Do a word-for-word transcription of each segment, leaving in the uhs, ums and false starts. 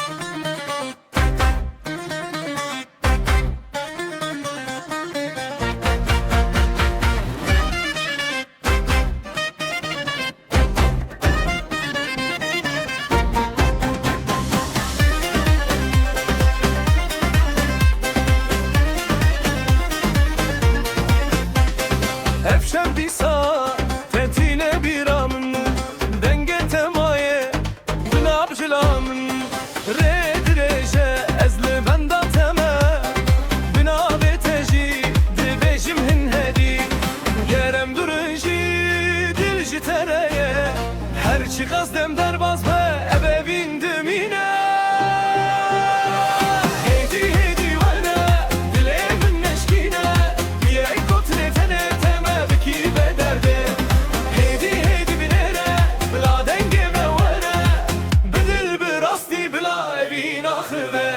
Ev şev dîsa fetîne bîra min, dengê te maye di nav jila min. Rê dirêj e ez li benda te me, bi navê te jî dibêjim hin herî. Ger em dûr in jî dil ji te re ye, her çiqas dem derbas be, ev evîn dimîne. Hêdî, hêdî were, dilê min neşkîne, bi yek gotinê tenê te me bikî bê derdê. Hêdî, hêdî binêre, bila dengê me were, bi dil, bi rastî, bila evîn axive.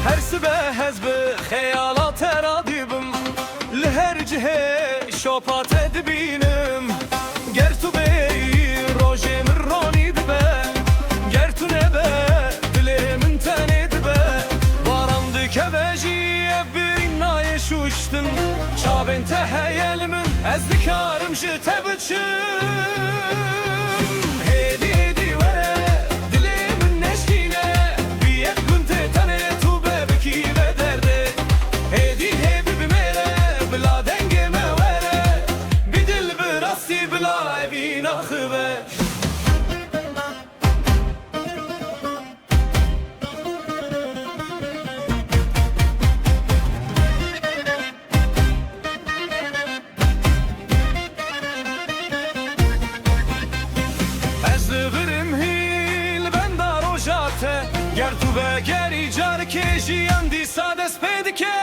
Her sibe ez bi xeyala te re dibim, li her cihê şopa te dibînim. Ger tu bêyî, rojê min ronî dibe. Ger tu nebe, dilê min tenê dibe. Baran dikeve jî, ev birîn nayê şûştin. Çavên te heye li min, ez nikarim ji te biçim. Hêdî, hêdî were, dilê min neşkîne. Bi yek gundê tenê tu be, bikî be derdê. Hêdî, hêdî bimêre, bila dengê me were. Bi dil, bi rastî, bila evîn axive. Ez divirim hî li benda roja te. Ger tu vegerî carekê, jiyan dîsa dest pê dike.